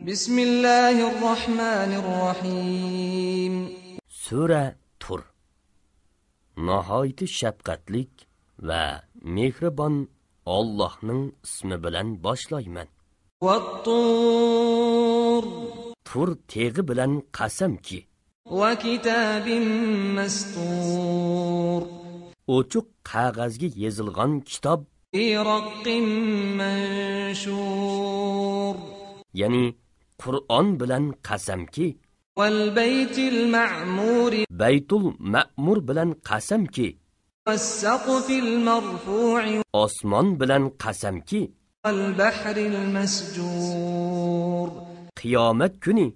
Bismillahirrahmanirrahim. Sura Tur. Nihoyat shafqatlik va mehribon Allohning ismi bilan boshlayman. Wat-tur. Tur teg'i bilan qasamki. Va kitabim mastur. Ochiq qog'ozga yozilgan kitob. Fi raqqin manshur. Ya'ni Qur'on bilan qasamki. Wal baytil ma'mur. Baytul ma'mur bilan qasamki. Was-saqfil marfu'i. Osmon bilan qasamki. Wal bahril masjur. Qiyomat kuni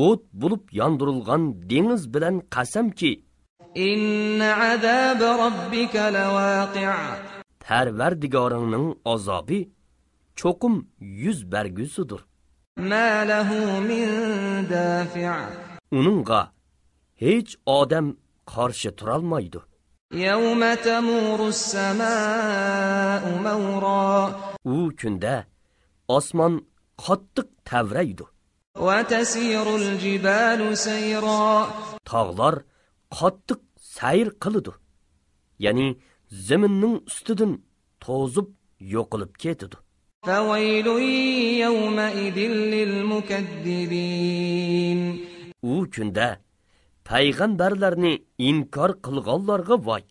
o't bo'lib yondirilgan dengiz bilan qasamki. Inna azab robbika lawaqi'. Parvardigoringning azobi cho'qim yuz bergusidir. Ma lahu min dafi'. Uningga hech odam qarshi turolmaydi. Yawma tamuru as-samaa'u mawra. U kunda osmon qattiq tavraydi. Wa tasiru al-jibalu sayra. Tog'lar qattiq sayr qiladi. Ya'ni zaminning ustidan to'zib yo'qolib ketadi. Fawaylun yawma idhil lil mukaddibin. U kunda payg'ambarlarni inkor qilganlarga voy.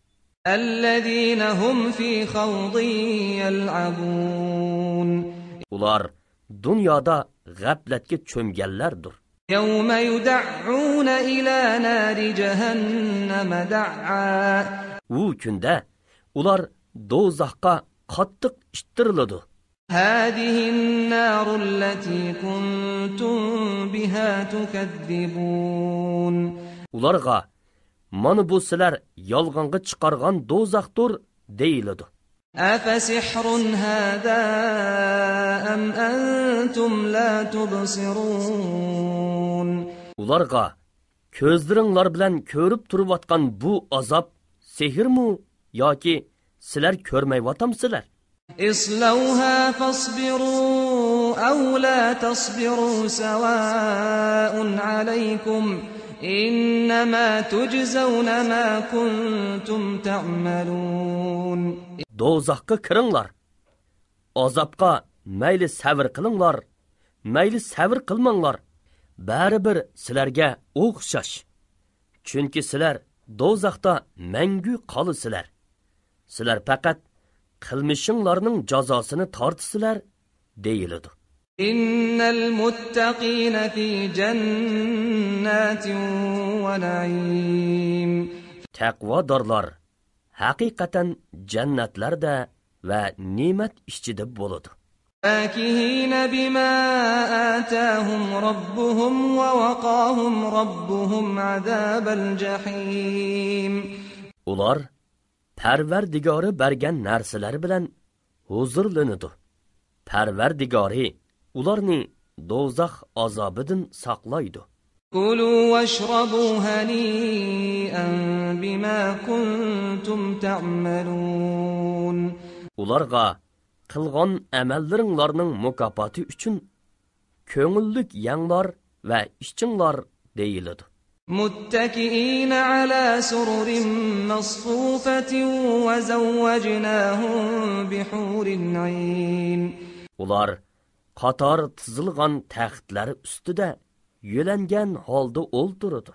Allazina hum fi khawdin yal'abun. Ular dunyoda g'aflatga cho'mganlardir. Yawma yud'una ila nari jahannam da'a. U kunda ular do'zaxga qattiq ishtiriladi. Hadihi an-naru allati kuntum biha tukaddibun. Ularga mana bu sizlar yolg'onga chiqargan do'zaxdir deyiladi. Afasihrun hada am antum la tubsirun. Ularga ko'zlaringlar bilan ko'rib turayotgan bu azob sehrmi yoki sizlar ko'rmayvatamsizlar? Islauha fasbiru aw la tasbiru sawa'un alaykum innama tujzawna ma kuntum ta'malun. Do'zaxga kiringlar. Azobga mayli sabr qilinglar, mayli sabr qilmanglar. Baribir sizlarga o'xshash. Chunki sizlar do'zaxda mangu qolasizlar. Sizlar faqat qilmishinglarning jazosini tortisizlar deyiladi. Innal muttaqina fi jannatin wa na'im. Taqvodorlar haqiqatan jannatlarda va ne'mat ichida bo'ladi. Fakihina bima atahum robbuhum wa waqahum robbuhum azabal jahim. Ular Parvardigori bergan narsalar bilan huzurlanadi. Parvardigori ularni do'zax azobidan saqlaydi. Kulu washrabu hani'an bima kuntum ta'malun. Ularga qilgan amallaringlarning mukofoti uchun ko'ngillik yanglar va ichinglar deyiladi. Muttaki'ina ala sururin masfufatin wa zawwajnahum bihurin 'ayn. Ular qator tizilgan taxtlar ustida yo'langan holda o'ltiradi.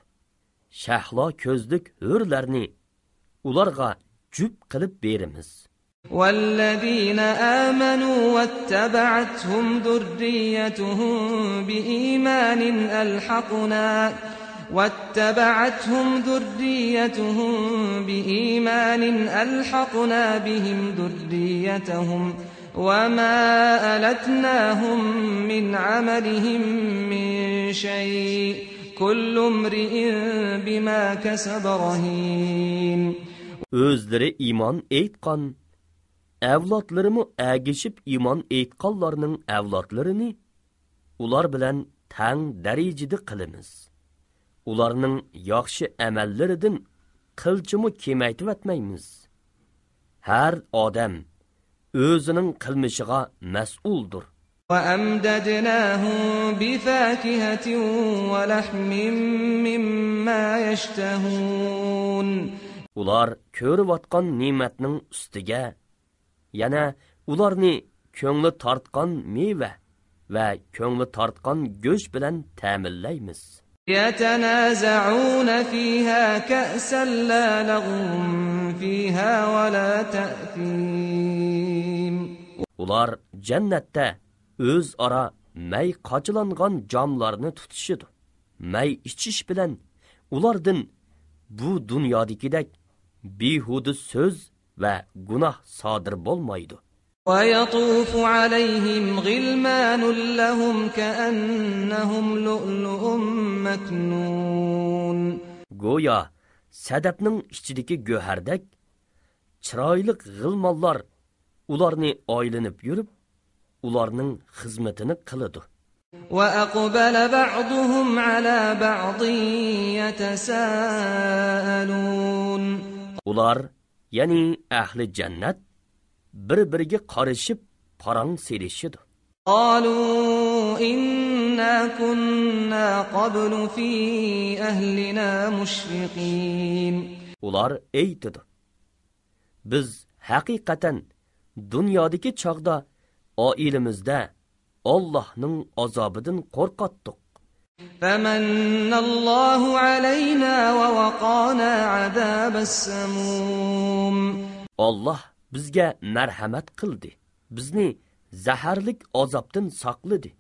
Shahlo ko'zlik hurlarni ularga jup qilib beramiz. والذين آمنوا واتبعتهم ذريتهم بإيمان ألحقنا بهم ذريتهم وما ألتناهم من عملهم من شيء كل امرئ بما كسب رهين. Özleri iman etqan avlodlarımı əgişib iman etqanlarının avlodlarini ular bilan tang darajada qilamiz. Ularning yaxshi amallaridan qilchimi kemaytib atmaymiz. Har odam o'zining qilmishiga mas'uldir. وَأَمْدَدْنَاهُمْ بِفَاكِهَةٍ وَلَحْمٍ مِّمَّا يَشْتَهُونَ. Ular ko'riyotgan ne'matning ustiga yana ularni ko'ngli tortgan meva va ko'ngli tortgan go'sht bilan ta'minlaymiz. يَتَنَازَعُونَ فِيهَا كَأْسًا لَّا لَغْوٌ فِيهَا وَلَا تَأْثِيمٌ. Ular jannatda o'z ara may qochilangan jamlarni tutishidi. May ichish bilan ulardan bu dunyodagidek behuda so'z va gunoh sodir bo'lmaydi. وَيَطُوفُ عَلَيْهِمْ غِلْمَانٌ لَّهُمْ كَأَنَّهُمْ لُؤْلُؤٌ مَّكْنُونٌ. Goya sadafning ichidagi go'hardek chiroyli g'ilmonlar ularni oylanib yurib, ularning xizmatini qiladi. وَأَقْبَلَ بَعْضُهُمْ عَلَى بَعْضٍ يَتَسَاءَلُونَ. Ular, ya'ni ahli jannat bir-biriga qarashib parang selishidi. قالوا إنا كنا قبل في أهلنا مشفقين. Ular aytdi: Biz haqiqatan dunyodagi chaqda oilamizda Allohning azobidan qo'rqatdik. فمن الله علينا ووقانا عذاب السموم. Allah bizga marhamat qildi. Bizni zaharlik azobdan saqladi.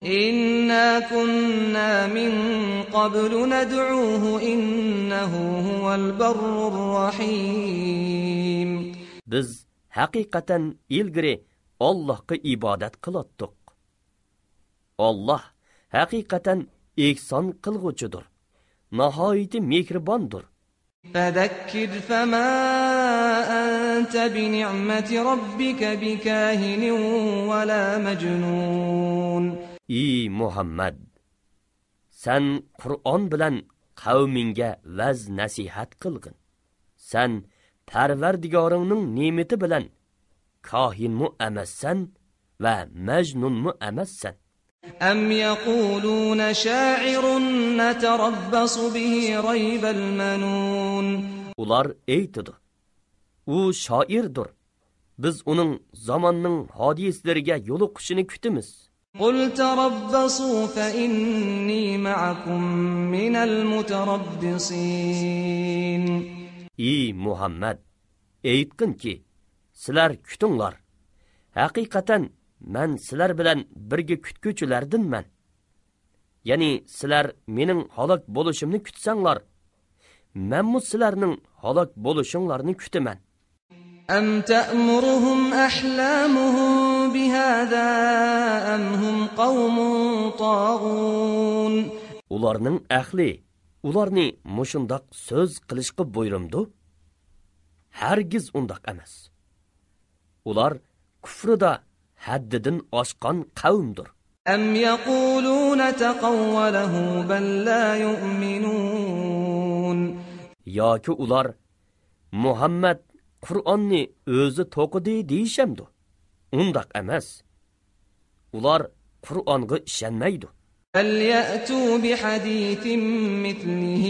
إنا كنا من قبل ندعوه إنه هو البر الرحيم. Biz haqiqatan ilgari Allohga ibodat qilatdik. Allah haqiqatan ihson qilg'uchidir. Nihoyatda mehribondir. فذكر فما أنت بنعمة ربك بكاهن ولا مجنون. Ey Muhammad, sen Qur'on bilan qavminga vaz nasihat qilgin. Sen Parvardigoringning ne'mati bilan kohinmu emassan va majnunmu emassan. أم يقولون شاعر نتربص به ريب المنون. Ular aytdi: U shoirdir. Biz uning zamonning hodislariga yo'liqishini kutamiz. قل تربصوا فإني معكم من المتربصين. Ey Muhammad, aytqinki, sizlar kutinglar. Haqiqatan men sizlar bilan birga kutguchilardanman. Ya'ni sizlar mening halok bo'lishimni kutsanglar, menmu sizlarning halok bo'lishinglarni kutaman. أم تأمرهم أحلامهم بهذا أم هم قوم طاغون. Ularning ahli ularni mushundaq so'z qilishga buyurumdi? Hargiz undaq emas. Ular kufrida haddidan oshgan qavmdir. أم يقولون تقوله بل لا يؤمنون. Yoki ular Muhammad Qur'onni o'zi to'qidi deyishamdi. Undaq emas. Ular Qur'onga ishonmaydi. فليأتوا بحديث مثله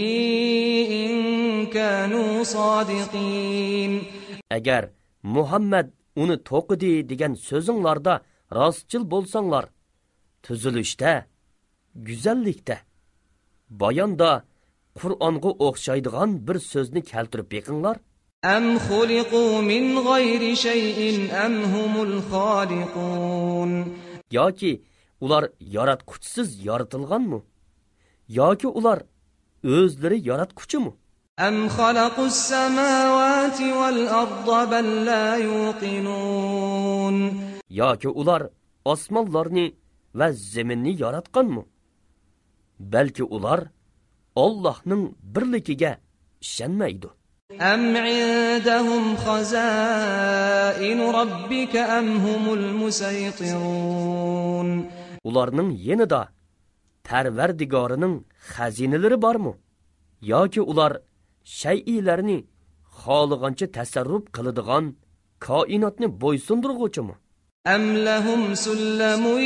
إن كانوا صادقين. Agar Muhammad uni to'qidi degan so'zinglarda rostchil bo'lsanglar, tuzilishda, go'zallikda, bayonda Qur'onga o'xshaydigan bir so'zni keltirib beqinglar. أم خلقوا من غير شيء أم هم الخالقون. Yoki ular yaratquchsiz yaratilganmi? Yoki ular o'zlari yaratquchimi? أم خلقوا السماوات والأرض بل لا يوقنون. Yoki ular osmonlarni va zaminni yaratganmi? Balki ular Allohning birligiga ishonmaydi. أم عندهم خزائن ربك أم هم المسيطرون. Ularning yanida Parvardigorining xazinalari bormi? Yoki ular shay'iylarni xohlagancha tasarruf qiladigan koinotni bo'ysundirg'uvchimi? أَمْ لَهُمْ سُلَّمٌ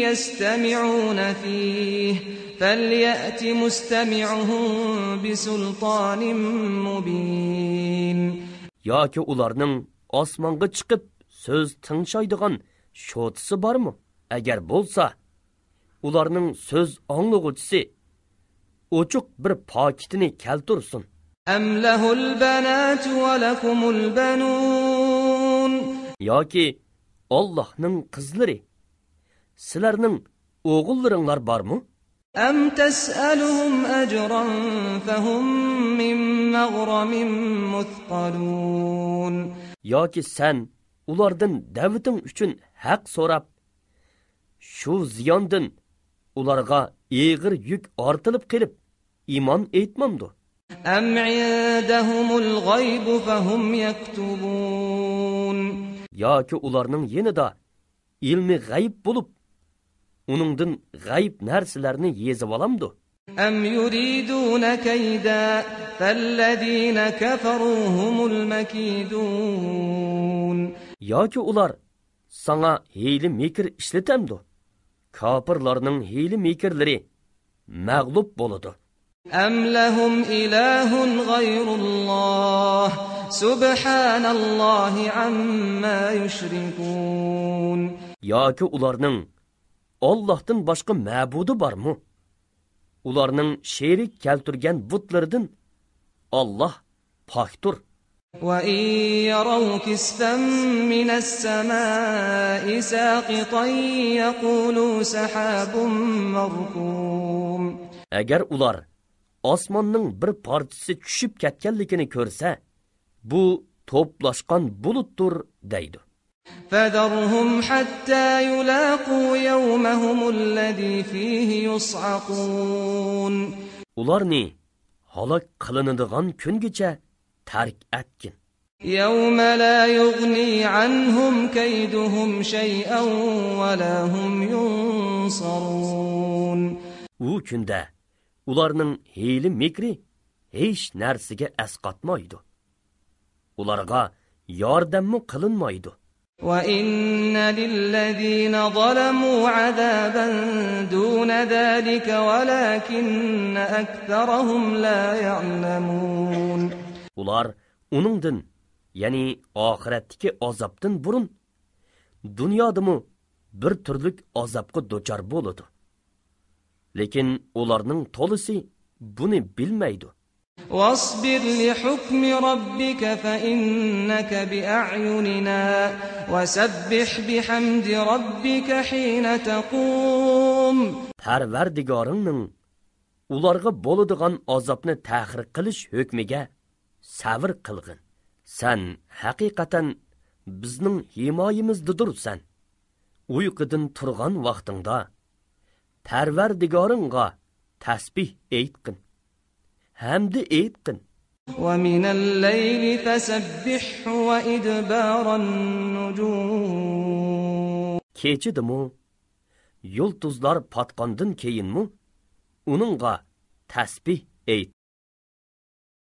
يَسْتَمِعُونَ فِيهِ فَلْيَأْتِ مُسْتَمِعُهُم بِسُلْطَانٍ مُّبِينٍ. Yoki ularning osmonga chiqib so'z tingshaydigan shotisi bormi? Agar bo'lsa, ularning so'z anglag'uvchisi ochiq bir paketini keltirsin. أَمْ لَهُ الْبَنَاتُ وَلَكُمُ الْبَنُونَ. Yoki Allah'ның qizlari, sizlarning o'g'illaringlar bormi? أَمْ تَسْأَلُهُمْ أَجْرًا فَهُمْ مِنْ مَغْرَمٍ مُثْقَلُونَ. Yoki sen ulardan da'vating uchun haq so'rab, shu ziyondan ularga eg'ir yuk ortilib kelib, iymon etmamdi. أَمْ عِندَهُمُ الْغَيْبُ فَهُمْ يَكْتُبُونَ. Yoki ularning yanida ilmi g'ayb bo'lib, uningdan g'ayb narsalarni yezib olamdi. أَمْ يُرِيدُونَ كَيْدًا فَالَّذِينَ كَفَرُوا هُمُ الْمَكِيدُونَ. Yoki ular sana hiyli mekir ishlatamdi. Kafirlarning hiyli mekirlari mag'lub bo'ladi. أَمْ لَهُمْ إِلَٰهٌ غَيْرُ اللَّهِ سُبْحَانَ اللَّهِ عَمَّا يُشْرِكُونَ. Yoki ularning Allah'tan boshqa ma'budi bormi? Ularning sherik keltirgan butlardan Allah pokdir. وَإِنْ يَرَوْا كِسْفًا مِنَ السَّمَاءِ سَاقِطًا يَقُولُوا سَحَابٌ مَرْكُومٌ. Agar ular osmonning bir parchasi tushib ketganligini ko'rsa, bu to'plashgan bulutdir deydi. فَذَرْهُمْ حَتَّى يُلَاقُوا يَوْمَهُمُ الَّذِي فِيهِ يُصْعَقُونَ. Ularni halok qilinadigan kungacha tark etkin. يَوْمَ لَا يُغْنِي عَنْهُمْ كَيْدُهُمْ شَيْئًا وَلَا هُمْ يُنصَرُونَ. U kunda ularning hiyli mekri hech narsaga asqatmaydi. Ularga yordammi qilinmaydi. وَإِنَّ لِلَّذِينَ ظَلَمُوا عَذَابًا دُونَ ذَلِكَ وَلَكِنَّ أَكْثَرَهُمْ لَا يَعْلَمُونَ. Ular uningdan, ya'ni oxiratdagi azobdan burun dunyodami bir turlik azobga duchor bo'ladi. Lekin ularning to'lisi buni bilmaydi. واصبر لحكم ربك فإنك بأعيننا وسبح بحمد ربك حين تقوم. Parvardigoringning ularga bo'ladigan azobni ta'xir qilish hukmiga sabr qilgin. Sen haqiqatan bizning himoyamizdadirsan. Uyqudan turgan vaqtingda Parvardigoringga tasbih aytqin. Hamdi aytqin. وَمِنَ اللَّيْلِ فَسَبِّحْهُ وَإِدْبَارَ النُّجُومِ. Kechidimi, yulduzlar patqandan keyinmi, uningga tasbih ayt.